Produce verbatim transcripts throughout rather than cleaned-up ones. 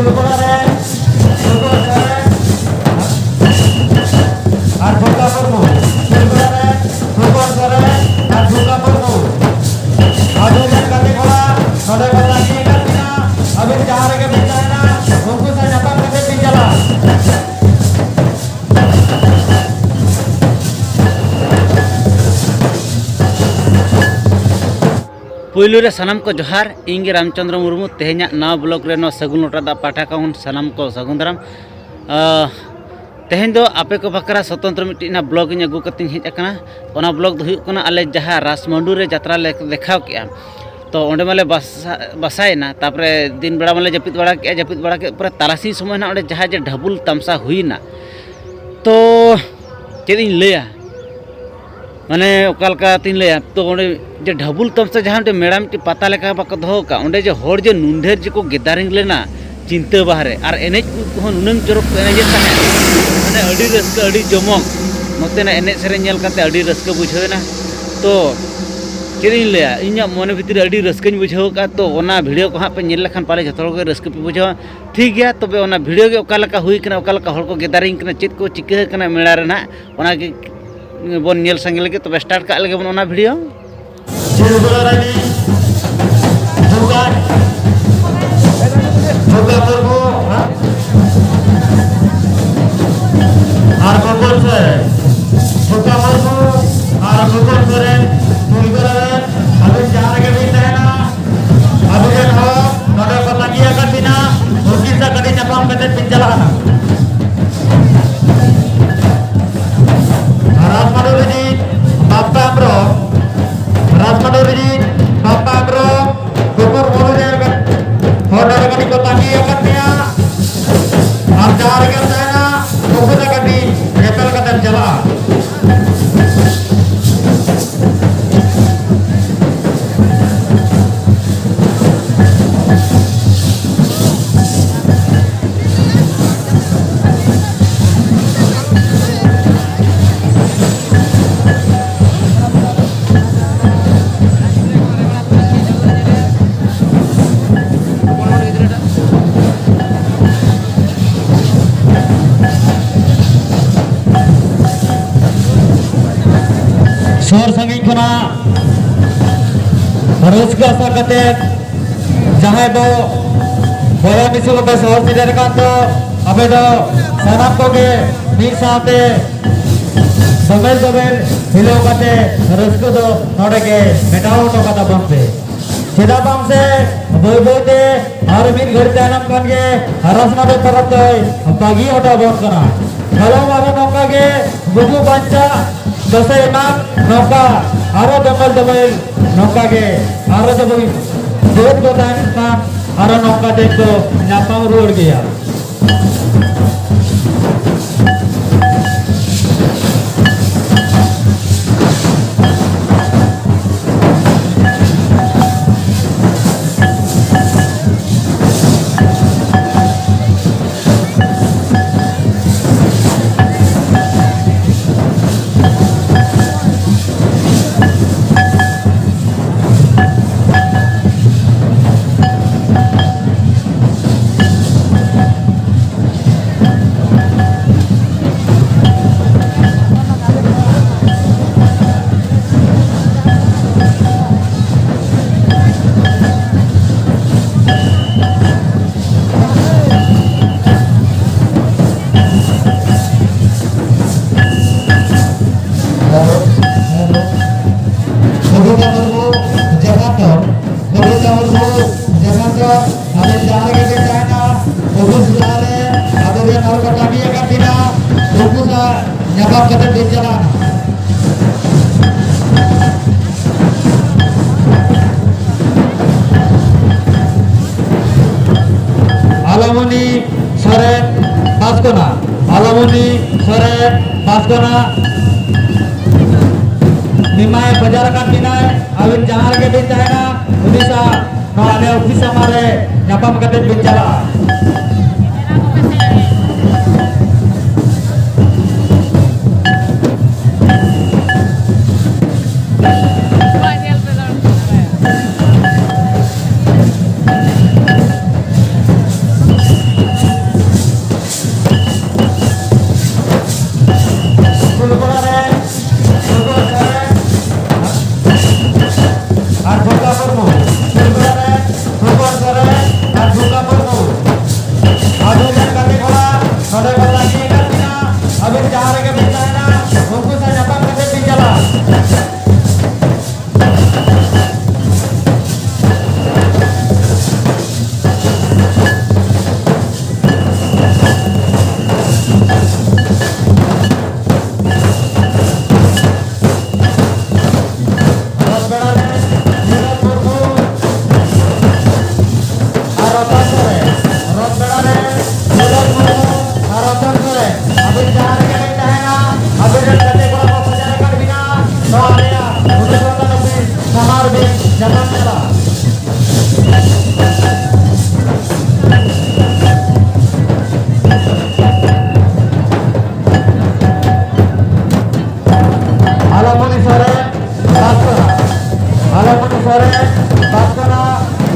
ᱟᱨ ᱫᱩᱨᱜᱟ ᱢᱩᱨᱢᱩ᱾ ᱟᱨ ᱫᱩᱨᱜᱟ ᱢᱩᱨᱢᱩ᱾ ᱟᱹᱵᱤᱱ ᱨᱮᱱ ᱜᱟᱛᱮ ᱠᱚᱲᱟ ᱱᱚᱰᱮ ᱠᱚ ᱛᱟᱺᱜᱤ ᱟᱠᱟᱫ ᱵᱤᱱᱟ᱾ ᱟᱹᱵᱤᱱ ᱡᱟᱦᱟᱸ ᱨᱮᱜᱮ ᱵᱤᱱ ᱛᱟᱦᱮᱱᱟ, ᱩᱱᱠᱩ ᱥᱟᱶ ᱧᱟᱯᱟᱢ ᱠᱟᱛᱮ ᱵᱤᱱ ᱪᱟᱞᱟᱜᱼᱟ᱾ ᱯᱩᱭᱞᱩ ᱨᱮ ᱥᱟᱱᱟᱢ ᱠᱚ ᱡᱚᱦᱟᱨ, ᱤᱧ ᱜᱮ ᱨᱟᱢᱪᱚᱸᱫᱽᱨᱚ ᱢᱩᱨᱢᱩ᱾ ᱛᱮᱦᱮᱧᱟᱜ ᱱᱟᱣᱟ ᱵᱞᱚᱜ ᱨᱮ ᱱᱚᱣᱟ ᱥᱟᱹᱜᱩᱱ ᱞᱚᱴᱟ ᱫᱟᱜ ᱯᱟᱦᱴᱟ ᱠᱷᱚᱱ ᱥᱟᱱᱟᱢ ᱠᱚ ᱥᱟᱹᱜᱩᱱ ᱫᱟᱨᱟᱢ᱾ ᱟᱦ, ᱛᱮᱦᱮᱧ ᱫᱚ ᱟᱯᱮ ᱠᱚ ᱵᱟᱠᱷᱨᱟ ᱥᱚᱛᱚᱱᱛᱨᱚ ᱢᱤᱫᱴᱤᱡ ᱱᱟᱜ ᱵᱞᱚᱜ ᱤᱧ ᱟᱹᱜᱩ ᱠᱟᱛᱮᱧ ᱦᱮᱡ ᱟᱠᱟᱱᱟ᱾ ᱚᱱᱟ ᱵᱞᱚᱜ ᱫᱚ ᱦᱩᱭᱩᱜ ᱠᱟᱱᱟ ᱟᱞᱮ ᱡᱟᱦᱟᱸ ᱨᱟᱥᱢᱟᱱᱰᱩ ᱨᱮ ᱡᱟᱛᱨᱟ ᱞᱮ ᱫᱮᱠᱷᱟᱣ ᱠᱮᱜᱼᱟ᱾ ᱛᱚ ᱚᱸᱰᱮ ᱢᱟᱞᱮ ᱵᱟᱥᱟ-, ᱵᱟᱥᱟᱭᱮᱱᱟ, ᱛᱟᱨᱯᱚᱨᱮ ᱫᱤᱱ ᱵᱮᱲᱟ ᱢᱟᱞᱮ ᱡᱟᱹᱯᱤᱫ ᱵᱟᱲᱟ ᱠᱮᱜᱼᱟ, ᱡᱟᱹᱯᱤᱫ ᱵᱟᱲᱟ ᱠᱮᱫ ᱯᱚᱨᱮ ᱛᱟᱨᱟᱥᱤᱧ ᱥᱚᱢᱚᱭ ᱱᱟᱜ ᱚᱸᱰᱮ ᱡᱟᱦᱟᱸ ᱡᱮ ᱰᱷᱟᱵᱩᱞ ᱛᱟᱢᱥᱟ ᱦᱩᱭᱱᱟ, ᱛᱚ ᱪᱮᱫ ᱤᱧ ᱞᱟᱹᱭᱟ, ᱢᱟᱱᱮ ᱚᱠᱟ ᱞᱮᱠᱟᱛᱤᱧ ᱞᱟᱹᱭᱟ, ᱛᱚ ᱚᱸᱰᱮ ᱡᱮ ᱰᱷᱟᱵᱩᱞ ᱛᱟᱢᱥᱟ ᱡᱟᱦᱟᱸ ᱢᱤᱫᱴᱮᱱ ᱢᱮᱞᱟ ᱢᱤᱫᱴᱮᱱ ᱯᱟᱛᱟ ᱞᱮᱠᱟ ᱵᱟᱠᱚ ᱫᱚᱦᱚ ᱠᱟᱜᱼᱟ, ᱚᱸᱰᱮ ᱡᱮ ᱦᱚᱲ ᱡᱮ ᱱᱩᱱ ᱰᱷᱮᱨ ᱡᱮᱠᱚ ᱜᱮᱫᱟᱨᱤᱝ ᱞᱮᱱᱟ ᱪᱤᱱᱛᱟᱹ ᱵᱟᱦᱨᱮ, ᱟᱨ ᱮᱱᱮᱡ ᱠᱚᱦᱚᱸ ᱱᱩᱱᱟᱹᱝ ᱪᱚᱨᱚᱠ ᱠᱚ ᱮᱱᱮᱡᱮᱫ ᱛᱟᱦᱮᱸᱫ, ᱢᱟᱱᱮ ᱟᱹᱰᱤ ᱨᱟᱹᱥᱠᱟᱹ, ᱟᱹᱰᱤ ᱡᱚᱢᱚᱠ᱾ ᱱᱚᱛᱮᱱᱟᱜ ᱮᱱᱮᱡ ᱥᱮᱨᱮᱧ ᱧᱮᱞ ᱠᱟᱛᱮ ᱟᱹᱰᱤ ᱨᱟᱹᱥᱠᱟᱹ ᱵᱩᱡᱷᱟᱹᱣ ᱮᱱᱟ᱾ ᱛᱚ ᱪᱮᱫ ᱤᱧ ᱞᱟᱹᱭᱟ, ᱤᱧᱟᱹᱜ ᱢᱚᱱᱮ ᱵᱷᱤᱛᱤᱨ ᱨᱮ ᱟᱹᱰᱤ ᱨᱟᱹᱥᱠᱟᱹᱧ ᱵᱩᱡᱷᱟᱹᱣ ᱟᱠᱟᱫᱼᱟ᱾ ᱛᱚ ᱚᱱᱟ ᱵᱷᱤᱰᱤᱭᱳ ᱠᱚ ᱦᱟᱸᱜ ᱯᱮ ᱧᱮᱞ ᱞᱮᱠᱷᱟᱱ ᱯᱟᱞᱮ ᱡᱷᱚᱛᱚ ᱦᱚᱲ ᱜᱮ ᱨᱟᱹᱥᱠᱟᱹ ᱯᱮ ᱵᱩᱡᱷᱟᱹᱣᱟ᱾ ᱴᱷᱤᱠ ᱜᱮᱭᱟ, ᱛᱚᱵᱮ ᱚᱱᱟ ᱵᱷᱤᱰᱤᱭᱳ ᱜᱮ ᱚᱠᱟ ᱞᱮᱠᱟ ᱦᱩᱭ ᱠᱟᱱᱟ, ᱚᱠᱟ ᱞᱮᱠᱟ ᱦᱚᱲ ᱠᱚ ᱜᱮᱫᱟᱨᱤᱝ ᱠᱟᱱᱟ, ᱪᱮᱫ ᱠᱚ ᱪᱤᱠᱟᱹ ᱟᱠᱟᱱᱟ ᱢᱮᱞᱟ ᱨᱮ ᱱᱟᱦᱟᱜ, ᱚᱱᱟ ᱜᱮ ᱵᱚᱱ ᱧᱮᱞ ᱥᱟᱸᱜᱮ ᱞᱮᱜᱮ᱾ ᱛᱚᱵᱮ ᱥᱴᱟᱨᱴ ᱠᱟᱜ ᱞᱮᱜᱮ ᱵᱚᱱ ᱚᱱᱟ ᱵᱷᱤᱰᱤᱭᱳ᱾ ᱡᱤᱞᱜᱚᱲᱟ ᱨᱟᱱᱤ, ᱫᱩᱨᱜᱟ, ᱫᱩᱨᱜᱟ ᱢᱩᱨᱢᱩ, ᱦᱮᱸ? ᱟᱨ ᱜᱚᱵᱚᱨ ᱥᱚᱨᱮᱱ, ᱫᱩᱨᱜᱟ ᱢᱩᱨᱢᱩ ᱟᱨ ᱜᱚᱵᱚᱨ ᱥᱚᱨᱮᱱ, ᱡᱤᱞᱜᱚᱲᱟ ᱨᱮᱱ ᱟᱹᱵᱤᱱ ᱡᱟᱦᱟᱸ ᱨᱮᱜᱮ ᱵᱤᱱ ᱛᱟᱦᱮᱱᱟ, ᱟᱵᱚᱨᱮᱱ ᱦᱚᱲ ᱱᱚᱰᱮ ᱠᱚ ᱛᱟᱺᱜᱤ ᱟᱠᱟᱫ ᱵᱤᱱᱟ, ᱩᱱᱠᱤᱱ ᱥᱟᱶ ᱠᱟᱹᱴᱤᱡ ᱧᱟᱯᱟᱢ ᱠᱟᱛᱮ ᱵᱤᱱ ᱪᱟᱞᱟᱜᱼᱟ᱾ ᱨᱟᱡᱽᱢᱟᱰᱳ ᱨᱤᱱᱤᱡ ᱵᱟᱯᱯᱟ ᱦᱮᱢᱵᱨᱚᱢ, ᱨᱟᱡᱽᱢᱟᱰᱳ ᱨᱤᱱᱤᱡ ᱵᱟᱯᱯᱟ ᱦᱮᱢᱵᱨᱚᱢ, ᱠᱩᱠᱩᱨ ᱵᱩᱨᱩ ᱡᱟᱭᱜᱟ ᱦᱚᱲ ᱱᱚᱰᱮ ᱠᱟᱹᱴᱤᱡ ᱠᱚ ᱛᱟᱺᱜᱤ ᱟᱠᱟᱫ ᱢᱮᱭᱟ᱾ ᱟᱨ ᱡᱟᱦᱟᱸ ᱨᱮᱜᱮᱢ ᱛᱟᱦᱮᱱᱟ, ᱩᱱᱠᱩ ᱥᱟᱶ ᱠᱟᱹᱴᱤᱡ ᱧᱮᱯᱮᱞ ᱠᱟᱛᱮᱢ ᱪᱟᱞᱟᱜᱼᱟ᱾ ᱚᱱᱟ ᱨᱟᱹᱥᱠᱟᱹ ᱟᱥᱟ ᱠᱟᱛᱮ ᱡᱟᱦᱟᱸᱭ ᱵᱚ ᱵᱚᱭᱦᱟ ᱢᱤᱥᱤ ᱠᱚᱯᱮ ᱥᱚᱦᱚᱨ ᱥᱮᱴᱮᱨ ᱟᱠᱟᱱ ᱫᱚ, ᱟᱯᱮ ᱫᱚ ᱥᱟᱱᱟᱢ ᱠᱚᱜᱮ ᱢᱤᱫ ᱥᱟᱶᱛᱮ ᱫᱚᱢᱮᱞ ᱫᱚᱢᱮᱞ ᱦᱤᱞᱟᱹᱣ ᱠᱟᱛᱮ ᱨᱟᱹᱥᱠᱟᱹ ᱫᱚ ᱱᱚᱰᱮ ᱜᱮ ᱢᱮᱴᱟᱣ ᱦᱚᱴᱚ ᱠᱟᱛᱟ ᱵᱚᱱ ᱯᱮ᱾ ᱪᱮᱫᱟᱜ ᱵᱟᱝ ᱥᱮ ᱵᱟᱹᱭ ᱵᱟᱹᱭ ᱛᱮ ᱟᱨ ᱢᱤᱫ ᱜᱷᱟᱹᱲᱤ ᱛᱟᱭᱱᱚᱢ ᱠᱷᱟᱱ ᱜᱮ ᱦᱟᱨᱟᱥ ᱱᱟᱵᱮ ᱯᱚᱨᱚᱵᱽ ᱫᱚᱭ ᱵᱟᱹᱜᱤ ᱦᱚᱴᱚ ᱟᱵᱚᱱ ᱠᱟᱱᱟ᱾ ᱠᱟᱞᱚᱢ ᱟᱨᱚ ᱱᱚᱝᱠᱟ ᱜᱮ ᱜᱩᱡᱩᱜ ᱵᱟᱧᱪᱟᱜ ᱫᱚᱥᱮ ᱮᱢᱟᱱ ᱱᱚᱝᱠᱟ ᱟᱨᱚ ᱫᱚᱢᱮᱞ ᱫᱚᱢᱮᱞ ᱱᱚᱝᱠᱟ ᱜᱮ ᱟᱨᱚ ᱡᱩᱫᱤ ᱡᱩᱫᱤ ᱠᱚ ᱛᱟᱦᱮᱱ ᱠᱷᱟᱱ ᱟᱨᱚ ᱱᱚᱝᱠᱟ ᱫᱤᱱ ᱠᱚ ᱧᱟᱯᱟᱢ ᱨᱩᱣᱟᱹᱲ ᱜᱮᱭᱟ᱾ ᱵᱚᱵᱤᱛᱟ ᱢᱩᱨᱢᱩ, ᱡᱟᱦᱟᱸ ᱫᱚ, ᱵᱚᱵᱤᱛᱟ ᱢᱩᱨᱢᱩ, ᱡᱟᱦᱟᱸ ᱫᱚ ᱟᱵᱮᱱ ᱡᱟᱦᱟᱸ ᱨᱮᱜᱮ ᱵᱮᱱ ᱛᱟᱦᱮᱱᱟ, ᱚᱯᱷᱤᱥ ᱞᱟᱦᱟ ᱨᱮ ᱟᱵᱮᱱ ᱨᱮᱱ ᱦᱚᱲ ᱠᱚ ᱛᱟᱺᱜᱤ ᱟᱠᱟᱫ ᱵᱤᱱᱟ, ᱩᱱᱠᱩ ᱥᱟᱶ ᱧᱟᱯᱟᱢ ᱠᱟᱛᱮ ᱵᱤᱱ ᱪᱟᱞᱟᱜᱼᱟ᱾ ᱟᱞᱟᱢᱚᱱᱤ ᱥᱚᱨᱮᱱ ᱵᱟᱥᱠᱚᱱᱟ, ᱟᱞᱟᱢᱚᱱᱤ ᱥᱚᱨᱮᱱ ᱵᱟᱥᱠᱚᱱᱟ, ᱱᱤᱢᱟᱭ ᱵᱟᱡᱟᱨ ᱟᱠᱟᱫ ᱵᱤᱱᱟᱭ, ᱟᱹᱵᱤᱱ ᱡᱟᱦᱟᱸ ᱨᱮᱜᱮ ᱵᱤᱱ ᱛᱟᱦᱮᱱᱟ, ᱩᱱᱤ ᱥᱟᱶ ᱱᱚᱣᱟ ᱟᱞᱮ ᱚᱯᱷᱤᱥ ᱥᱟᱢᱟᱝ ᱨᱮ ᱧᱟᱯᱟᱢ ᱠᱟᱛᱮ ᱵᱤᱱ ᱪᱟᱞᱟᱜᱼᱟ᱾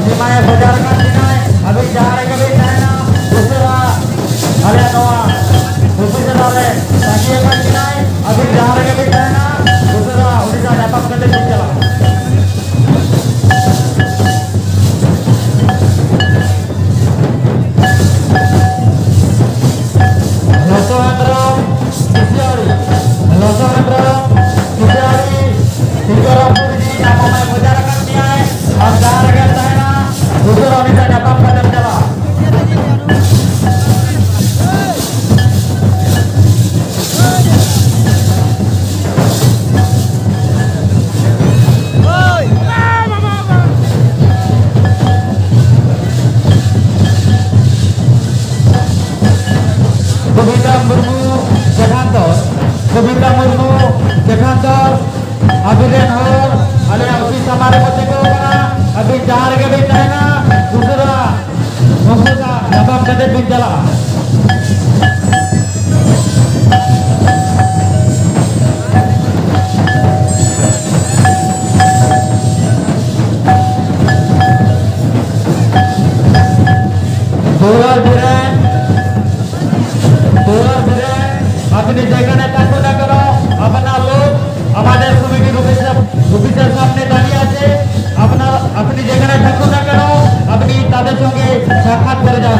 ᱮᱢᱟᱭ ᱵᱟᱡᱟᱨ ᱠᱟᱱ ᱠᱤᱱᱟᱭ, ᱟᱹᱵᱤᱱ ᱡᱟᱦᱟᱸ ᱨᱮᱜᱮ ᱵᱤᱱ ᱛᱟᱦᱮᱱᱟ, ᱩᱥᱟᱹᱨᱟ ᱟᱞᱮ ᱱᱚᱣᱟ ᱚᱯᱷᱤᱥ ᱨᱮ ᱛᱟᱦᱮᱸ ᱟᱠᱟᱱ ᱠᱤᱱᱟᱭ, ᱟᱹᱵᱤᱱ ᱡᱟᱦᱟᱸ ᱨᱮᱜᱮ ᱵᱤᱱ ᱛᱟᱦᱮᱱᱟ, ᱩᱥᱟᱹᱨᱟ ᱩᱱᱤ ᱥᱟᱶ ᱧᱟᱯᱟᱢ ᱠᱟᱛᱮ ᱵᱤᱱ ᱪᱟᱞᱟᱜᱼᱟ᱾ ᱞᱚᱥᱚ ᱦᱮᱢᱵᱨᱚᱢ, ᱠᱩᱥᱤᱭᱟᱹᱲᱤ, ᱞᱚᱥᱚ ᱦᱮᱢᱵᱨᱚᱢ, ᱠᱩᱥᱤᱭᱟᱹᱲᱤ, ᱥᱤᱝᱜᱟᱨᱟᱢᱯᱩᱨ ᱨᱤᱱᱤᱡ ᱟᱢ ᱦᱚᱸ ᱵᱟᱭ ᱵᱟᱡᱟᱨ ᱟᱠᱟᱫ ᱢᱮᱭᱟᱭ, ᱟᱢ ᱡᱟᱦᱟᱸ ᱨᱮᱜᱮᱢ ᱛᱟᱦᱮᱱᱟ, ᱩᱥᱟᱹᱨᱟ ᱩᱱᱤ ᱥᱟᱶ ᱧᱟᱯᱟᱢ ᱠᱟᱛᱮᱢ ᱪᱟᱞᱟᱜᱼᱟ᱾ ᱠᱚᱵᱤᱛᱟ ᱢᱩᱨᱢᱩ, ᱡᱟᱦᱟᱸ ᱫᱚ, ᱠᱚᱵᱤᱛᱟ ᱢᱩᱨᱢᱩ, ᱡᱟᱦᱟᱸ ᱫᱚ ᱟᱹᱵᱤᱱ ᱨᱮᱱ ᱦᱚᱲ ᱟᱞᱮᱭᱟᱜ ᱚᱯᱷᱤᱥ ᱥᱟᱢᱟᱝ ᱨᱮᱠᱚ ᱛᱤᱸᱜᱩ ᱟᱠᱟᱱᱟ᱾ ᱟᱹᱵᱤᱱ ᱡᱟᱦᱟᱸ ᱨᱮᱜᱮ ᱵᱤᱱ ᱛᱟᱦᱮᱱᱟ, ᱩᱥᱟᱹᱨᱟ ᱩᱱᱠᱩ ᱥᱟᱶ ᱧᱟᱯᱟᱢ ᱠᱟᱛᱮ ᱵᱤᱱ ᱪᱟᱞᱟᱜᱼᱟ᱾ দুয়ার ফিরে, দুয়ার ফিরে, আপনি যেখানে থাকুন না কেন, আপনার লোক আমাদের কমিটির অফিসের, অফিসের সামনে দাঁড়িয়ে আছে। আপনার, আপনি যেখানে থাকুন না কেন, আপনি তাদের সঙ্গে সাক্ষাৎ করে যান।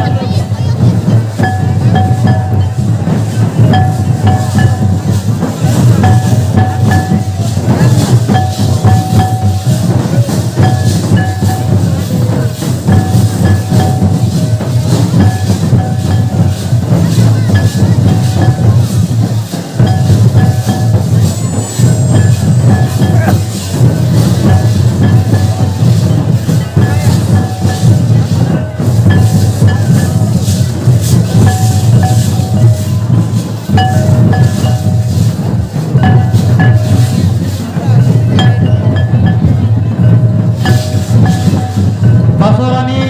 ᱵᱟᱥᱚᱨᱟᱱᱤ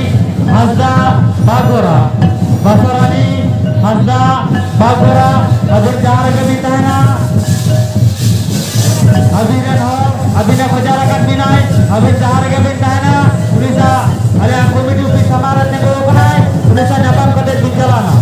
ᱦᱟᱸᱥᱫᱟ ᱵᱟᱜᱚᱨᱟ, ᱵᱟᱥᱚᱨᱟᱱᱤ ᱦᱟᱸᱥᱫᱟ ᱵᱟᱜᱚᱨᱟ, ᱟᱹᱵᱤᱱ ᱡᱟᱦᱟᱸ ᱨᱮᱜᱮ ᱵᱤᱱ ᱛᱟᱦᱮᱱᱟ, ᱟᱹᱵᱤᱱ ᱨᱮᱱ ᱦᱚᱲ ᱟᱹᱵᱤᱱᱮ ᱵᱟᱡᱟᱨ ᱟᱠᱟᱫ ᱵᱤᱱᱟᱭ, ᱟᱹᱵᱤᱱ ᱡᱟᱦᱟᱸ ᱨᱮᱜᱮ ᱵᱤᱱ ᱛᱟᱦᱮᱱᱟ, ᱩᱱᱤ ᱥᱟᱶ ᱟᱞᱮᱭᱟᱜ ᱠᱚᱢᱤᱴᱤ ᱚᱯᱷᱤᱥ ᱥᱟᱢᱟᱝ ᱨᱮ ᱛᱤᱸᱜᱩ ᱟᱠᱟᱱᱟᱭ, ᱩᱱᱤ ᱥᱟᱶ ᱧᱟᱯᱟᱢ ᱠᱟᱛᱮ ᱵᱤᱱ ᱪᱟᱞᱟᱜᱼᱟ᱾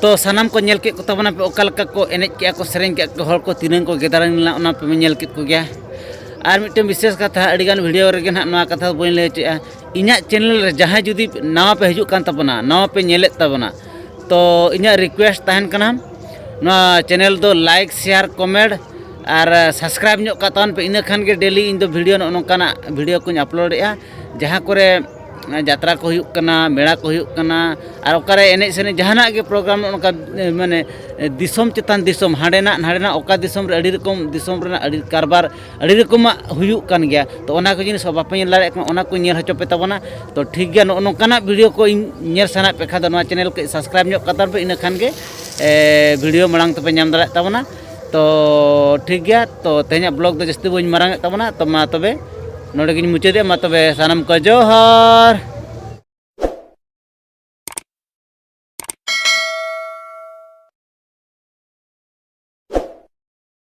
ᱛᱚ ᱥᱟᱱᱟᱢ ᱠᱚ ᱧᱮᱞ ᱠᱮᱫ ᱠᱚ ᱛᱟᱵᱚᱱᱟ ᱯᱮ, ᱚᱠᱟ ᱞᱮᱠᱟ ᱠᱚ ᱮᱱᱮᱡ ᱠᱮᱜᱼᱟ ᱠᱚ, ᱥᱮᱨᱮᱧ ᱠᱮᱜᱼᱟ ᱠᱚ, ᱦᱚᱲ ᱠᱚ ᱛᱤᱱᱟᱹᱝ ᱠᱚ ᱜᱮᱫᱟᱨ ᱞᱮᱱᱟ, ᱚᱱᱟ ᱯᱮ ᱧᱮᱞ ᱠᱮᱫ ᱠᱚᱜᱮᱭᱟ᱾ ᱟᱨ ᱢᱤᱫᱴᱮᱱ ᱵᱤᱥᱮᱥ ᱠᱟᱛᱷᱟ, ᱟᱹᱰᱤᱜᱟᱱ ᱵᱷᱤᱰᱤᱭᱳ ᱨᱮᱜᱮ ᱱᱟᱦᱟᱜ ᱱᱚᱣᱟ ᱠᱟᱛᱷᱟ ᱵᱟᱹᱧ ᱞᱟᱹᱭ ᱦᱚᱪᱚᱭᱮᱫᱼᱟ, ᱤᱧᱟᱹᱜ ᱪᱮᱱᱮᱞ ᱨᱮ ᱡᱟᱦᱟᱸᱭ ᱡᱩᱫᱤ ᱱᱟᱣᱟ ᱯᱮ ᱦᱤᱡᱩᱜ ᱠᱟᱱ ᱛᱟᱵᱚᱱᱟ, ᱱᱟᱣᱟ ᱯᱮ ᱧᱮᱞᱮᱫ ᱛᱟᱵᱚᱱᱟ, ᱛᱚ ᱤᱧᱟᱹᱜ ᱨᱤᱠᱩᱭᱮᱥᱴ ᱛᱟᱦᱮᱱ ᱠᱟᱱᱟ, ᱱᱚᱣᱟ ᱪᱮᱱᱮᱞ ᱫᱚ ᱞᱟᱭᱤᱠ, ᱥᱮᱭᱟᱨ, ᱠᱚᱢᱮᱱᱴ ᱟᱨ ᱥᱟᱵᱥᱠᱨᱟᱭᱤᱵ ᱧᱚᱜ ᱠᱟᱜ ᱛᱟᱵᱚᱱ ᱯᱮ, ᱤᱱᱟᱹ ᱠᱷᱟᱱ ᱜᱮ ᱰᱮᱞᱤ ᱤᱧ ᱫᱚ ᱵᱷᱤᱰᱤᱭᱳ, ᱱᱚᱜᱼᱚ ᱱᱚᱝᱠᱟᱱᱟᱜ ᱵᱷᱤᱰᱤᱭᱳ ᱠᱚᱧ ᱟᱯᱞᱳᱰᱮᱜᱼᱟ, ᱡᱟᱦᱟᱸ ᱠᱚᱨᱮ ᱡᱟᱛᱨᱟ ᱠᱚ ᱦᱩᱭᱩᱜ ᱠᱟᱱᱟ, ᱢᱮᱞᱟ ᱠᱚ ᱦᱩᱭᱩᱜ ᱠᱟᱱᱟ, ᱟᱨ ᱚᱠᱟᱨᱮ ᱮᱱᱮᱡ ᱥᱮᱨᱮᱧ ᱡᱟᱦᱟᱱᱟᱜ ᱜᱮ ᱯᱨᱳᱜᱨᱟᱢ ᱱᱚᱜᱼᱚ ᱱᱚᱝᱠᱟ, ᱮ, ᱢᱟᱱᱮ, ᱮ, ᱫᱤᱥᱚᱢ ᱪᱮᱛᱟᱱ ᱫᱤᱥᱚᱢ, ᱦᱟᱸᱰᱮᱱᱟᱜ ᱱᱟᱸᱰᱮᱱᱟᱜ, ᱚᱠᱟ ᱫᱤᱥᱚᱢ ᱨᱮ ᱟᱹᱰᱤ ᱨᱚᱠᱚᱢ, ᱫᱤᱥᱚᱢ ᱨᱮᱱᱟᱜ ᱟᱹᱰᱤ ᱠᱟᱨᱵᱟᱨ ᱟᱹᱰᱤ ᱨᱚᱠᱚᱢᱟᱜ ᱦᱩᱭᱩᱜ ᱠᱟᱱ ᱜᱮᱭᱟ᱾ ᱛᱚ ᱚᱱᱟ ᱠᱚ ᱡᱤᱱᱤᱥ ᱦᱚᱸ ᱵᱟᱯᱮ ᱧᱮᱞ ᱫᱟᱲᱮᱭᱟᱜ ᱠᱟᱱᱟ, ᱚᱱᱟ ᱠᱚ ᱧᱮᱞ ᱦᱚᱪᱚ ᱯᱮ ᱛᱟᱵᱚᱱᱟ᱾ ᱛᱚ ᱴᱷᱤᱠ ᱜᱮᱭᱟ, ᱱᱚᱜᱼᱚ ᱱᱚᱝᱠᱟᱱᱟᱜ ᱵᱷᱤᱰᱤᱭᱳ ᱠᱚ ᱤᱧ ᱧᱮᱞ ᱥᱟᱱᱟᱭᱮᱫ ᱯᱮ ᱠᱷᱟᱱ ᱫᱚ ᱱᱚᱣᱟ ᱪᱮᱱᱮᱞ ᱠᱟᱹᱡ ᱥᱟᱵᱥᱠᱨᱟᱭᱤᱵ ᱧᱚᱜ ᱠᱟᱛᱟᱢ ᱯᱮ, ᱤᱱᱟᱹ ᱠᱷᱟᱱ ᱜᱮ, ᱮ, ᱵᱷᱤᱰᱤᱭᱳ ᱢᱟᱲᱟᱝ ᱛᱮᱯᱮ ᱧᱟᱢ ᱫᱟᱲᱮᱭᱟᱜ ᱛᱟᱵᱚᱱᱟ᱾ ᱛᱚ ᱴᱷᱤᱠ ᱜᱮᱭᱟ, ᱛᱚ ᱛᱮᱦᱮᱧᱟᱜ ᱵᱞᱚᱜ ᱫᱚ ᱡᱟᱹᱥᱛᱤ ᱵᱟᱹᱧ ᱢᱟᱨᱟᱝ ᱮᱫ ᱛᱟᱵᱚᱱᱟ᱾ ᱛᱚ ᱢᱟ ᱛᱚᱵᱮ ᱱᱚᱰᱮ ᱜᱤᱧ ᱢᱩᱪᱟᱹᱫᱮᱜᱼᱟ᱾ ᱢᱟ ᱛᱚᱵᱮ ᱥᱟᱱᱟᱢ ᱠᱚ ᱡᱚᱦᱟᱨ᱾